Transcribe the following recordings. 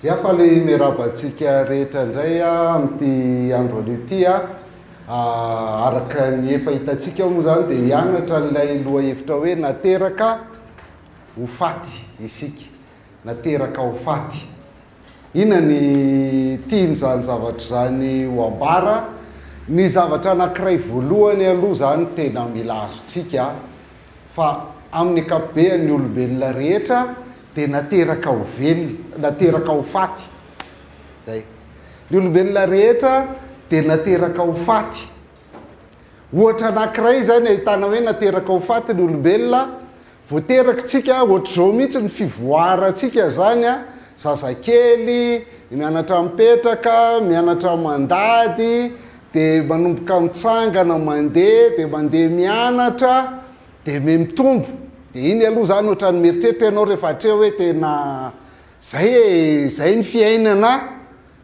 Dia faly miarahaba antsika rehetra indray amin'ity andro anio ity. Araka ny efa hitantsika moa izany dia hianatra an'ilay lohahevitra hoe nateraka ho faty isika. Nateraka ho faty. Inona ny tian'izany zavatra izany ho ambara? Ny zavatra anankiray voalohany aloha izany tena mila azontsika fa amin'ny ankapobeany ny olombelona rehetra dia nateraka ho velona, nateraka ho faty. Izay. Ny olombelona rehetra dia nateraka ho faty. Ohatra anankiray izany ahitana hoe nateraka ho faty ny olombelona, Vao teraka tsika, ohatr'izao mihitsy ny fivoarantsika zany a, zazakely, mianatra mipetraka, mianatra mandady, de manomboka mitsangana mandeha, de mandeha mianatra, de me mitombo, de iny aloha zany ohatran'ny mieritreritra ianao rehefa hatreo hoe tena zay e, zay ny fiainana,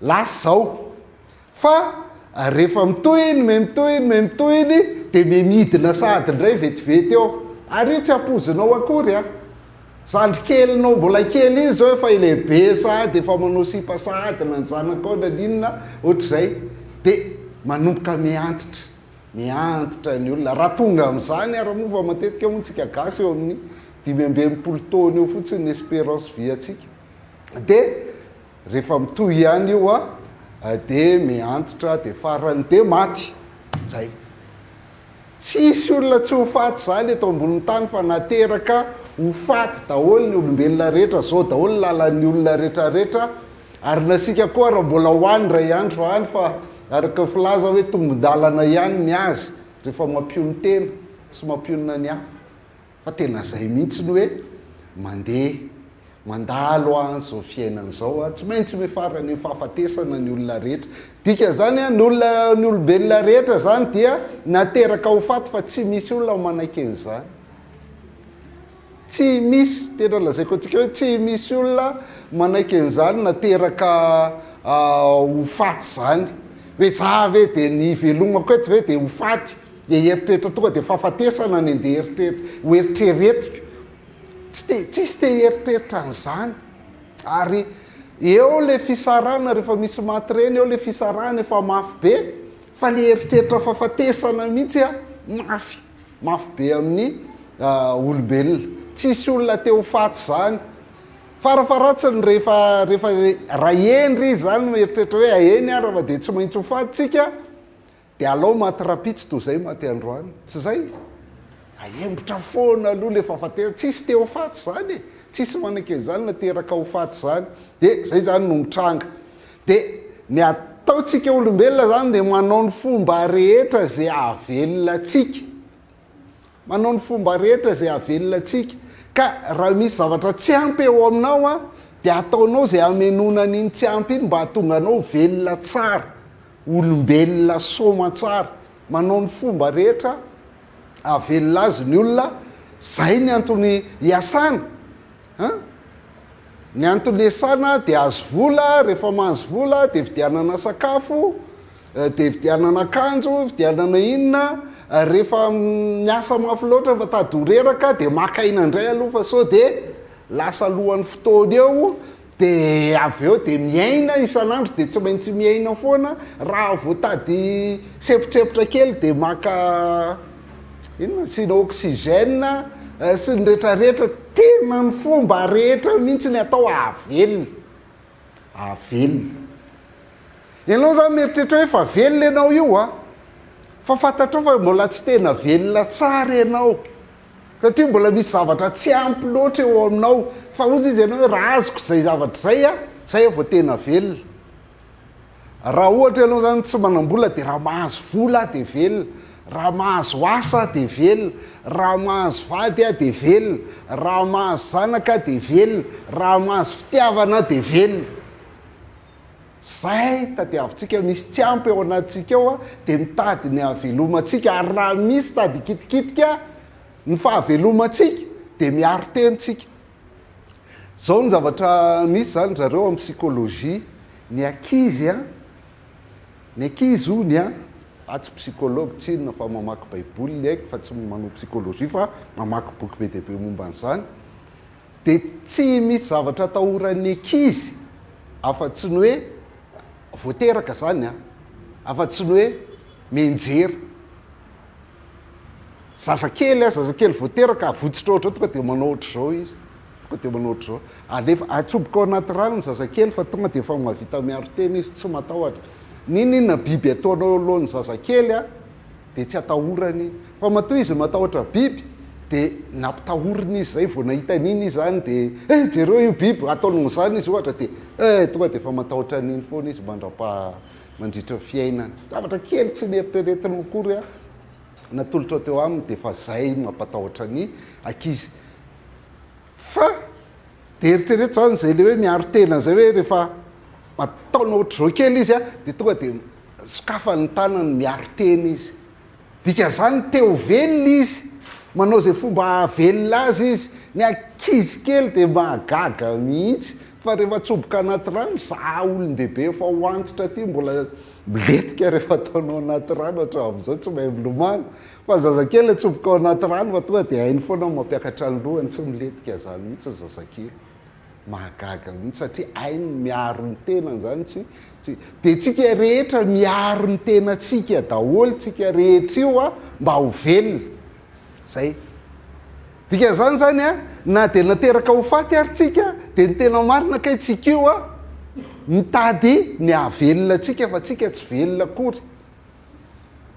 lasa zao. Fa rehefa mitohy iny, me mitohy iny, me mitohy iny, dia me midina sahady indray vetivety eo. Ary io tsy ampoizinao akory an! Zandry kelinao mbola kely iny izao efa lehibe sahady, efa manao sipa sahady na ny zanakao na ny inona, ohatr'izay. Dia manomboka mihantitra, mihantitra ny olona. Raha tonga amin'izany ary moa fa matetika moa tsika gasy eo amin'ny 65 taona eo fotsiny ny espérance vie antsika. Dia Rehefa mitohy ihany io a, dia mihantitra dia farany dia maty. Zay. Tsisy olona tsy ho faty zany eto ambonin'ny tany fa nateraka ho faty daholo ny olombelona rehetra, zao daholo ny lalan'ny olona rehetra rehetra, ary nasika koa raha mbola ho any indray andro any fa araka ny filaza hoe tombon-dalana ihany ny azy rehefa mampionon-tena sy mampionona ny hafa. Fa tena zay mihitsy ny hoe mandeha mandalo an zao fiainana zao an, tsy maintsy miafara any fahafatesana ny olona rehetra. Dikan'izany an, ny olona ny olombelona rehetra zany dia nateraka ho faty fa tsy misy olona manaiky an'izany. Tsy misy, tena lazaiko antsika hoe tsy misy olona manaiky an'izany nateraka ho faty zany. Hoe za ve dia ny hivelomako eto ve dia ho faty? Dia eritreritra tonga dia fahafatesana ny andeha eritreritra ho eritreretiko. Tsy te tsisy te hieritreritra an'izany. Ary eo le fisarahana rehefa misy maty ireny eo le fisarahana efa mafy be fa le eritreritra fahafatesana mihitsy a mafy mafy be amin'ny olombelona. Tsisy olona te ho faty izany. Farafaharatsiny rehefa rehefa raha hendry izy izany mieritreritra hoe eny ary fa dia tsy maintsy ho faty tsika Dia alao maty rapitso toa izay maty androany. Tsy izay? Ahembotra foana aloha ilay fahafatesana. Tsisy te ho faty izany e! Tsisy manaiky an'izany na teraka ho faty izany. Dia izay izany no mitranga. Dia ny ataontsika olombelona izany dia manao ny fomba rehetra izay hahavelona antsika. Manao ny fomba rehetra izay hahavelona antsika. Ka raha misy zavatra tsy ampy eo aminao an, dia ataonao izay hamenoana an'iny tsy ampy iny mba hahatonga anao velona tsara. Olombelona soamantsara, manao ny fomba rehetra hahavelona azy ny olona, zay ny antony iasana an! Ny antony iasana dia azo vola, rehefa mahazo vola dia vidianana sakafo, dia vidianana akanjo, vidianana inona, rehefa miasa mafy loatra fa tady ho reraka dia maka aina indray aloha fa sao dia lasa alohan'ny fotoana eo, Dia avy eo dia miaina isan'andro dia tsy maintsy miaina foana, raha vao tady sempotrempotra kely dia maka inona asiana oxygène sy ny retraretra, tena ny fomba rehetra mihitsy ny atao ahavelona, ahavelona. Ianao zany mieritreritra hoe efa velona ianao io a, fa fantatrao fa mbola tsy tena velona tsara ianao. Satria mbola misy zavatra tsy ampy loatra eo aminao. Fa hozy izy ianao hoe raha azoko izay zavatra izay aho, izay aho vao tena velona. Raha ohatra ianao izany tsy manam-bola dia raha mahazo vola aho dia velona. Raha mahazo asa aho dia velona. Raha mahazo vady aho dia velona. Raha mahazo zanaka aho dia velona. Raha mahazo fitiavana aho dia velona. Izay tadiavintsika, misy tsy ampy ao anatintsika ao dia mitady ny hahavelomantsika ary raha misy tady hikitikitika ny fahavelomantsika dia miaro tena isika. Izao ny zavatra misy izany ry zareo amin'ny psychologie, ny ankizy an, ny ankizy hono an, za tsy psychologue tsy inona fa mamaky baiboly ny haiko fa tsy manao psychologie fa mamaky boky be dia be momba an'izany, Dia tsy misy zavatra atahoran'ny ankizy afa-tsy ny hoe vao teraka zany an, afa-tsy ny hoe mianjera. Zazakely an, zazakely vao teraka avotsitra ohatr'izao tonga dia manao ohatr'izao izy, tonga dia manao ohatr'izao. Alefa, atsoboka ao anaty rano ny zazakely fa tonga dia efa mahavita miaro tena izy, tsy matahotra. N'inon'inona biby ataonao eo alohan'ny zazakely an, dia tsy atahorany iny. Fa matoa izy matahotra biby dia nampitahorina izy izay, vao nahita an'iny izy izany dia eh jereo io biby, ataony amin'izany izy ohatra dia eh tonga dia efa matahotra an'iny foana izy mandrapaha mandritra ny fiainany. Zavatra kely tsy neritreretinao akory natolotrao teo aminy dia efa izay no mampatahotra ny ankizy. Fa dia eritrereto izany izay ilay hoe miaro tena izay hoe rehefa ataonao ohatr'izao kely izy dia tonga dia sokafany ny tanany miaro tena izy. Dikan'izany te ho velona izy, manao izay fomba hahavelona azy izy. Ny ankizy kely dia mahagaga mihitsy fa rehefa atsoboka anaty rano, za olon-dehibe efa ho antitra aty mbola milentika rehefa ataonao anaty rano hatramin'izao tsy mahay milomano. Fa zazakely atsoboka ao anaty rano fa tonga dia hainy foana ny mampiakatra ny lohany, tsy milentika izany mihitsy ny zazakely. Mahagaga mihitsy satria hainy ny miaro ny tenany izany tsy tsy dia tsika rehetra miaro ny tenantsika daholo tsika rehetra io a mba ho velona. Zay. Dikan'izany izany a na dia nateraka ho faty ary tsika dia ny tena marina kay tsika io a mitady ny hahavelona antsika fa tsika tsy velona akory.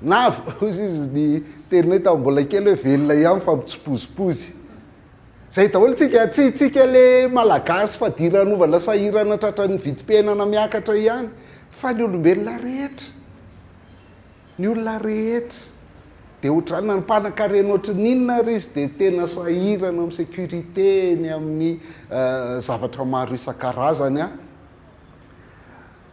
Na hoy izy ny teninay tamin'ny mbola kely hoe velona ihany fa mitsipozipozy. Zay daholo tsika, tsy tsika le malagasy fadiranovana sahirana tratran'ny vidim-piainana miakatra ihany fa ny olombelona rehetra, ny olona rehetra de ohatr'izany na ny mpanan-karena ohatran'ny inona ary izy de tena sahirana amin'ny sécurité ny amin'ny zavatra maro isan-karazany an.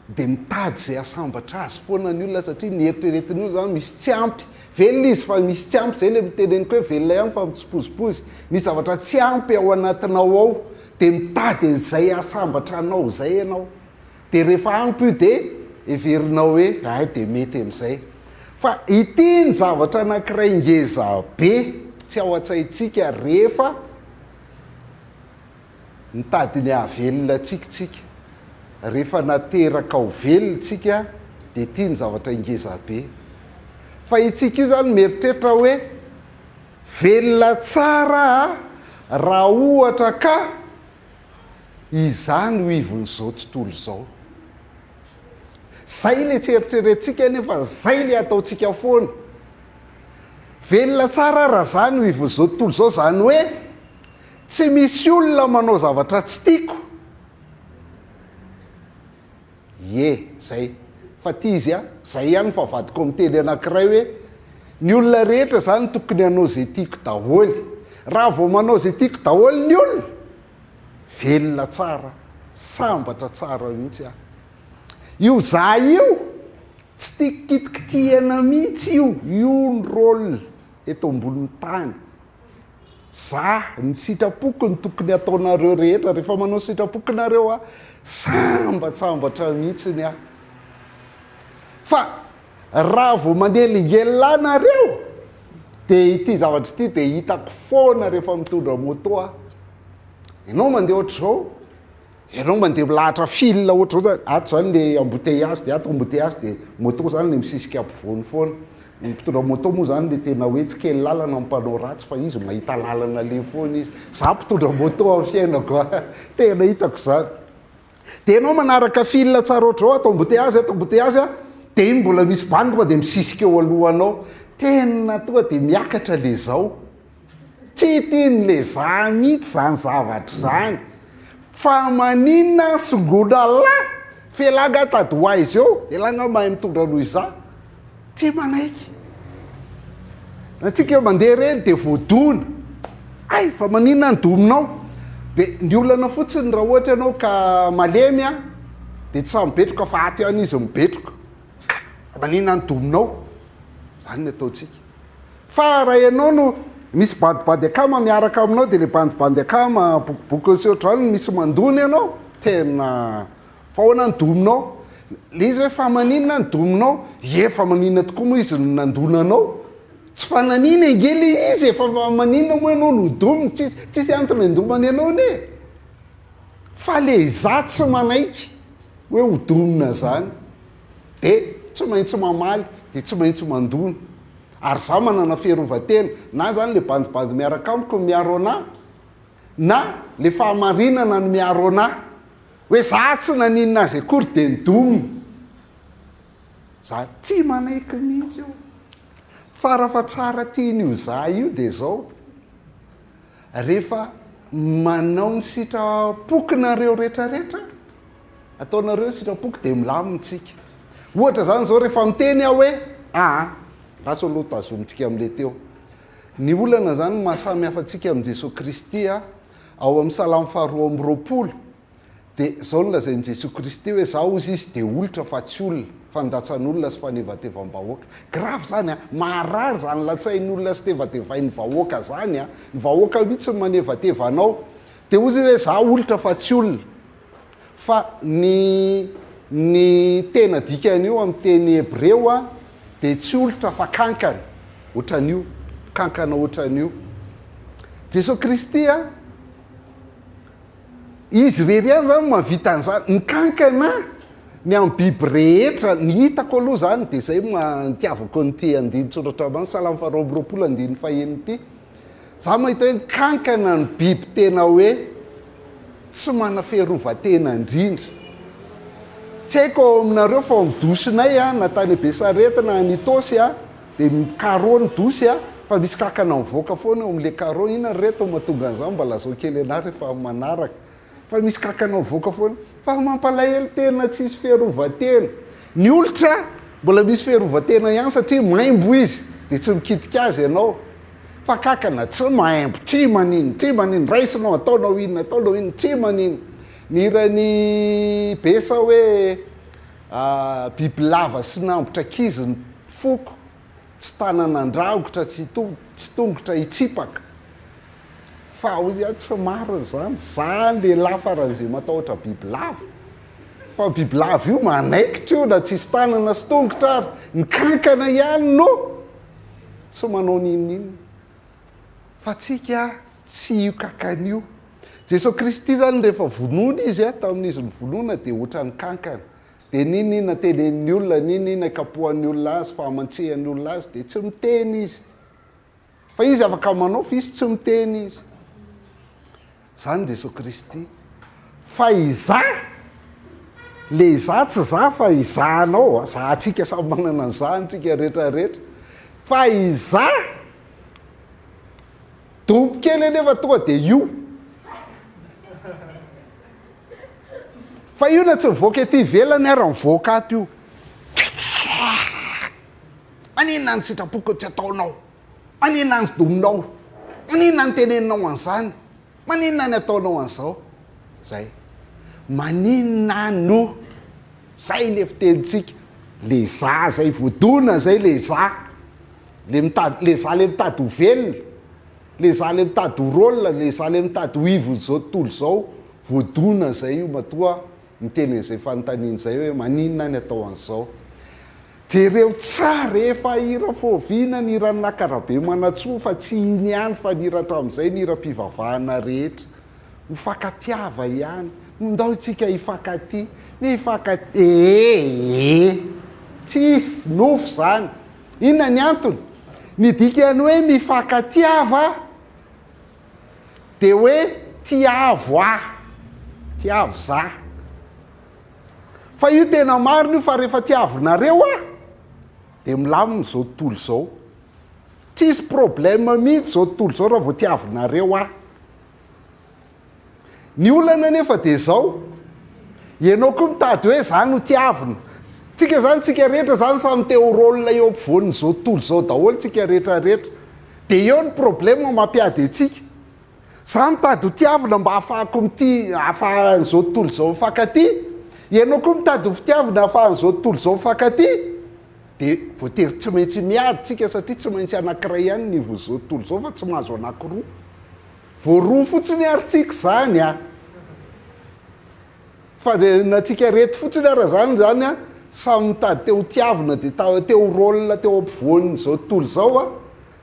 Dia mitady izay hahasambatra azy foana ny olona satria ny eritreretin'ny olona izany misy tsy ampy. Velona izy fa misy tsy ampy, izay ilay teneniko hoe velona ihany fa mitsipozipozy. Misy zavatra tsy ampy ao anatinao ao dia mitady an'izay hahasambatra anao izay ianao. Dia rehefa ampy io dia heverinao hoe hay dia mety amin'izay. Fa ity ny zavatra anankiray ngeza be tsy ao an-tsaintsika rehefa Mitady ny hahavelona antsika tsika. Rehefa nateraka ho velona tsika dia ity ny zavatra ngeza be. Fa itsika io zany mieritreritra hoe velona tsara aho raha ohatra ka izaho no ivon'izao tontolo izao. Zay le tsy eritreretintsika nefa zay le ataontsika foana. Velona tsara aho raha izaho no ivon'izao tontolo izao, zany hoe Tsy misy olona manao zavatra tsy tiako. Ie, zay. Fa ty izy a, zay ihany fa vadiko miteny anankiray hoe, ny olona rehetra zany tokony hanao zay tiako daholo. Raha vao manao zay tiako daholo ny olona, velona tsara, sambatra tsara mihitsy aho. Io za io, tsy tiako kitikitihana mihitsy io, io ny rôle eto ambonin'ny tany. Za, ny sitrapoko no tokony ataonareo rehetra, rehefa manao sitrapoko nareo a, sambatsambatra mihitsiny aho. Fa raha vao manelingelina ahy nareo, dia ity zavatra ity dia hitako foana rehefa mitondra moto aho. Ianao mandeha ohatr'izao, Ianao mandeha milahatra fil ohatr'izao zany, ato zany le embouteillage de ato embouteillage de moto zany le misisika ampovoany foana. Ny mpitondra moto moa zany le tena hoe tsy kely lalana amin'ny mpanao ratsy fa izy mahita lalana aleha foana izy. Za mpitondra moto amin'ny fiainako a, tena hitako zany. De ianao manaraka fil tsara ohatr'izao, ato embouteillage ato embouteillage a, de iny mbola misy bandy tonga de misisika eo alohanao. Tena tonga de miakatra le zao. Tsy tian'i Leza mihitsy izany zavatra izany. Fa maninona songona lahy? F'elah angaha tady ho aiza eo? Elah angaha mahay mitondra noho izaho? Tsy manaiky. Antsika mandeha ireny dia voadona. Hay, fa maninona ny dominao? Dia ny olana fotsiny raha ohatra ianao ka malemy an, dia tsy sahy mibetroka fa ato ihany izy mibetroka. Ka, fa maninona ny dominao? Izany ny ataontsika. Fa raha ianao no misy badibady akama miaraka aminao dia le bandibandy akama bokobokony sy ohatr'izany misy mandona ianao, tena fa ahoana ny dominao? Le izy hoe fa maninona ny dominao? Ie fa maninona tokoa moa izy no nandona anao? Tsy fa nanina ange le izy e, fa maninona moa ianao no dominy? Tsisy tsisy antony andomany anao anie e! Fa le izaho tsy manaiky. hoe ho domina zany. Dia tsy maintsy mamaly, dia tsy maintsy mandona. Ary za manana fiarovan-tena, na zany le bandibandy miaraka amiko no miaro anah, na le fahamarinana no miaro anah. Hoe za tsy naninona azy akory dia nidomina. Za tsy manaiky mihitsy io. Fa raha fa tsara tian'io za io dia zao, rehefa manao ny sitrapoko nareo retraretra, ataonareo ny sitrapoko dia milamina tsika. Ohatra zany zao rehefa miteny aho hoe aa, lasa aloha tazomintsika amin'le teo. Ny olana zany maha samy hafa antsika amin'i Jesoa Kristy a, ao amin'ny Salamo faharoa amby 20 dia izao no lazain'i Jesoa Kristy hoe za hozy izy dia olitra fa tsy olona, fandatsan'olona sy fanevatevam-bahoaka. Grave zany a! Maharary zany latsain'ny olona sy tevatevain'ny vahoaka zany a! Ny vahoaka mihitsy no manevateva anao. Dia hozy izy hoe za olitra fa tsy olona. Fa ny ny tena dikan'io amin'ny teny hebreo a dia tsy olitra fa kankana, ohatran'io, kankana ohatran'io. Jesoa Kristy a, Izy irery ihany zany mahavita an'izany. Ny kankana, ny amin'ny biby rehetra, ny hitako aloha zany dia izay no nitiavako an'ity andinin-tsoratra ambany, Salamo faha 22 andininy fahenina ity. Za mahita hoe ny kankana no biby tena hoe tsy manaferovan-tena indrindra. Tsy haiko ao aminareo fa ao amin'ny dosinay na tany Besarety na any Itaosy Dia ny carreau ny dosy a, fa misy kakana mivoaka foana eo amin'ilay carreau, inona ry reto no mahatonga an'izany mba lazao kely anah rehefa manaraka, fa misy kakana mivoaka foana, fa mampalahelo tena tsisy fiarovan-tena, ny olitra mbola misy fiarovan-tena ihany satria maimbo izy dia tsy mikitika azy ianao, fa kakana tsy maimbo, tsy manino, tsy manino, raisinao ataonao inona ataonao inona, tsy manino, ny hiran'i Bessa hoe. Bibilava sy nambotra ankizy ny foko, tsy tanana andragotra, tsy tsy tongotra hitsipaka. Fa hoy aho tsy marina izany, za lehilahy faran'izay matahotra bibilava. Fa bibilava io manaikitra io na tsisy tanana sy tongotra ary, ny kankana ihany no tsy manao n'inon'inona. Fa tsika tsy io kankana io. Jesoa Kristy zany rehefa vonoina izy a, tamin'izy novonoina dia ohatran'ny kankana. Dia n'inon'inona tenenin'ny olona, n'inon'inona ikapohan'ny olona azy, fahamantsehan'ny olona azy dia tsy miteny izy. Fa izy afaka manao fa izy tsy miteny izy. Zany Jesoa Kristy. Fa izaho, le izaho tsy izaho fa izahanao, izahantsika samy manana ny izahany tsika rehetra rehetra. Fa izaho, Donko kely anefa tonga dia io. Fa io na tsy mivoaka ety ivelany ary mivoaka ato io. Maninona ny sitrapoko tsy ataonao? Maninona ny dominao? Maninona ny teneninao an'izany? Maninona ny ataonao an'izao? Zay. Maninona no zay le fitenintsika. Le za zay voadona zay le za. Le mitady, le za le mitady ho velona, le za le mitady ho rôle, le za le mitady ho ivon'izao tontolo izao, voadona zay io matoa miteny an'izay fanontaniana izay hoe maninona ny atao an'izao. Jereo tsara efa hira fôviana ny hiran'i Naka Rabemanantsoa fa tsy iny ihany fa ny hira hatramin'izay ny hiram-pivavahana rehetra. Mifankatiava ihany. Ndao itsika hifankatia. Mifankatia ee. Tsisy nofy zany. Inona ny antony? Ny dikan'ny hoe mifankatiava dia hoe tiavo ahy, tiavo za. Fa io tena marina io fa rehefa tiavinareo aho dia milamina izao tontolo izao. Tsisy problème mihitsy izao tontolo izao raha vao tiavinareo ahy. Ny olana anefa dia izao, ianao koa mitady hoe za no tiavina. Tsika zany, tsika rehetra zany samy te ho rôle eo ampovoan'izao tontolo izao daholo tsika rehetra rehetra. Dia eo ny problème mampiady antsika. Za mitady ho tiavina mba hahafahako mitia, hahafahan'izao tontolo izao mifankatia. Ianao koa mitady ho fitiavina hahafahan'izao tontolo izao mifankatia. Dia voatery tsy maintsy miady tsika satria tsy maintsy anankiray ihany ny ivon'izao tontolo izao fa tsy mahazo anankiroa. Vao roa fotsiny ary tsika izany a! Fa dia na tsika reto fotsiny ara zany izany a, samy mitady te ho tiavina dia ta te ho rôle teo ampovoan'izao tontolo izao a,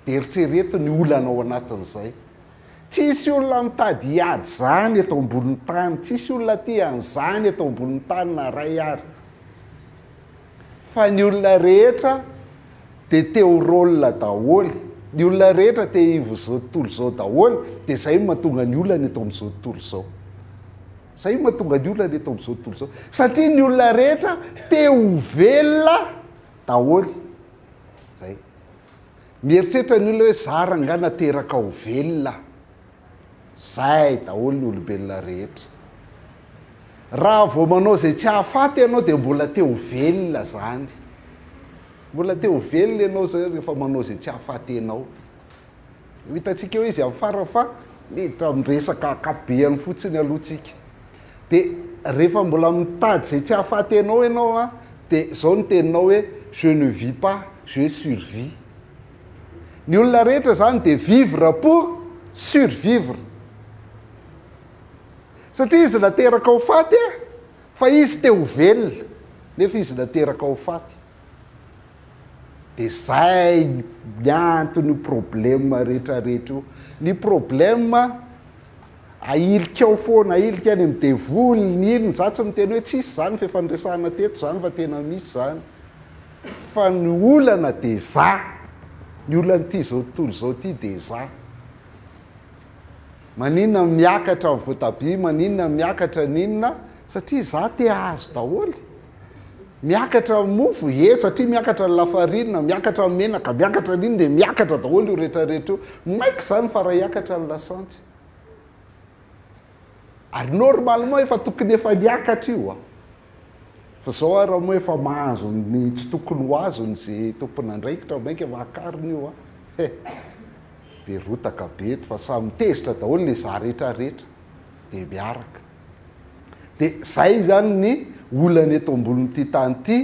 dia eritrereto ny olana ao anatin'izay. Tsisy olona mitady hiady zany eto ambonin'ny tany, tsisy olona tia an'izany eto ambonin'ny tany na ray ary. Fa ny olona rehetra dia te ho rôle daholo, ny olona rehetra te hivo izao tontolo izao daholo, dia izay no mahatonga ny olana eto amin'izao tontolo izao. Izay no mahatonga ny olana eto amin'izao tontolo izao. Satria ny olona rehetra te ho velona daholo. Izay. Mieritreritra ny olona hoe za rangahy nateraka ho velona. Zay daholo ny olombelona rehetra. Raha vao manao izay tsy hahafaty ianao dia mbola te ho velona zany. Mbola te ho velona ianao zay rehefa manao izay tsy hahafaty anao. Ho hitantsika eo izy amin'ny farany fa miditra amin'ny resaka ankapobeany fotsiny aloha tsika. Dia rehefa mbola mitady izay tsy hahafaty anao ianao an, dia izao ny teninao hoe je ne vis pas, je survis. Ny olona rehetra izany dia vivre pour survivre. Satria izy nateraka ho faty an, fa izy te ho velona, nefa izy nateraka ho faty. Dia zay ny anton'io problème rehetra rehetra io. Ny problème ahilika ao foana, ahilika any amin'ny devoly, ny inona, za tsy miteny hoe tsisy zany fa efa niresahana teto zany fa tena misy zany. Fa ny olana dia za, ny olan'ity zao tontolo izao ity dia za. Maninona miakatra ny voatabia, maninona miakatra ny inona, satria za te hahazo daholo. Miakatra ny mofo, ie, satria miakatra ny lafarinina, miakatra ny menaka, miakatra ny inona dia miakatra daholo io rehetrarehetra io. Maika izany fa raha hiakatra ny lasantsy. Ary normalement efa tokony efa niakatra io a. Fa zao ara moa efa mahazo ny tsy tokony ho azony ze tompon'andraikitra mainka efa akarina io a. He. Dia rotaka be eto fa samy tezitra daholo le za rehetrarehetra. Dia miaraka. Dia zay zany ny olana eto ambonin'ity tany ity,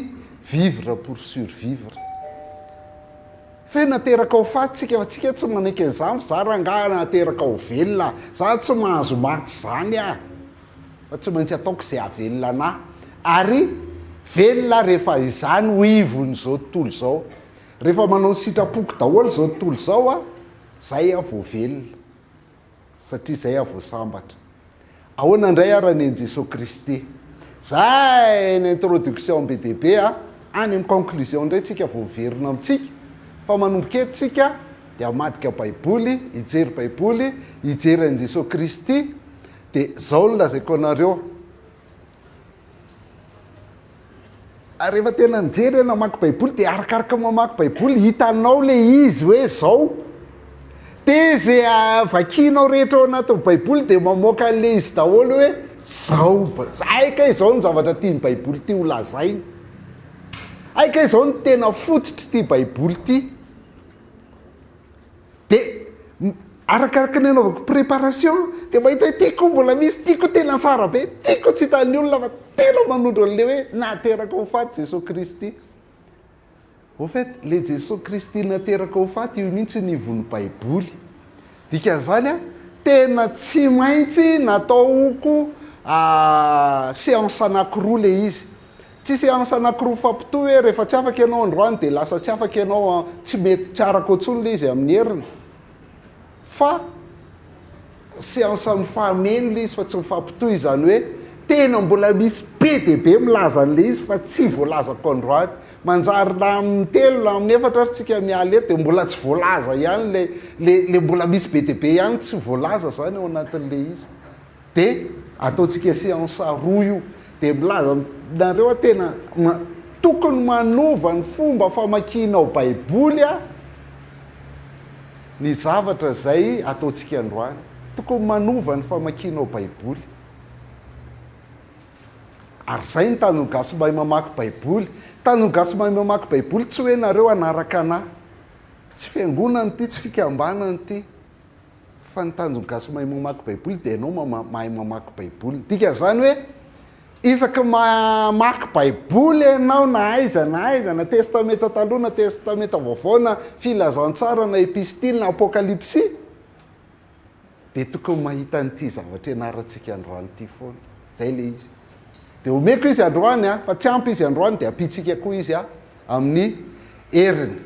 vivre pour survivre. Fe nateraka ho faty tsika fa tsika tsy manaiky an'izany fa za rangaha nateraka ho velona, za tsy mahazo maty zany ah, fa tsy maintsy ataoko izay hahavelona anah, ary velona rehefa izaho no ivon'izao tontolo izao, rehefa manao ny sitrapoko daholo izao tontolo izao ah, zay aho vao velona. Satria izay aho vao sambatra. Ahoana indray ara ny an'i Jesoa Kristy? Zay ny introduction be dia be a! Any amin'ny conclusion indray tsika vao miverina amintsika. Fa manomboka eto tsika dia hamadika baiboly, hijery baiboly, hijery an'i Jesoa Kristy. Dia zao no lazaiko anareo. Ary rehefa tena nijery hoe namaky baiboly dia arakaraka mamaky baiboly hitanao le izy hoe zao. Dia ze vakianao rehetra ao anatin'ny baiboly dia mamoaka an'le izy daholo hoe zao, hay kay zao ny zavatra tian'ny baiboly ity ho lazaina. Hay kay zao ny tena fototr'ity baiboly ity. Dia arakaraka ny anaovako préparation dia mahita hoe ty koa mbola misy, ty koa tena tsara be, ty koa tsy hitan'ny olona fa tena manondro an'ilay hoe nateraka ho faty Jesoa Kristy. Au fait, ilay Jesoa Kristy nateraka ho faty io mihitsy ny ivon'ny Baiboly. Dikan'izany an, tena tsy maintsy nataoko séance anankiroa ilay izy. Tsy séance anakiroa mifampitohy hoe rehefa tsy afaka ianao androany dia lasa tsy afaka ianao an, tsy mety tsy arako intsony ilay izy amin'ny heriny fa séance mifameno ilay izy fa tsy mifampitohy izany hoe tena mbola misy be dia be milaza an'ilay izy fa tsy voalazako androany. Manjary na amin'ny telo na amin'ny efatra ary tsika miala eto dia mbola tsy voalaza ihany ilay ilay ilay mbola misy be dia be ihany tsy voalaza izany ao anatin'ilay izy. Dia ataontsika séance roa io. Dia milaza aminareo aho tena tokony manova ny fomba famakianao baiboly aho ny zavatra izay ataontsika androany. Tokony manova ny famakianao baiboly. Ary izay ny tanjon'ny gasy mahay mamaky baiboly. Tanjon'ny gasy mahay mamaky baiboly tsy hoe nareo hanaraka anah. Tsy fiangonana ity, tsy fikambanana ity. Fa ny tanjon'ny gasy mahay mamaky baiboly dia ianao mahay mamaky baiboly. Ny dikan'izany hoe isaky mamaky baiboly ianao na aiza na aiza na testamenta taloha na testamenta vaovao na filazantsara na epistily na apokalypsy dia tokony mahita an'ity zavatra ianarantsika androany ity foana. Izay ilay izy. Dia omeko izy androany fa tsy ampy izy androany dia ampiantsika koa izy amin'ny heriny.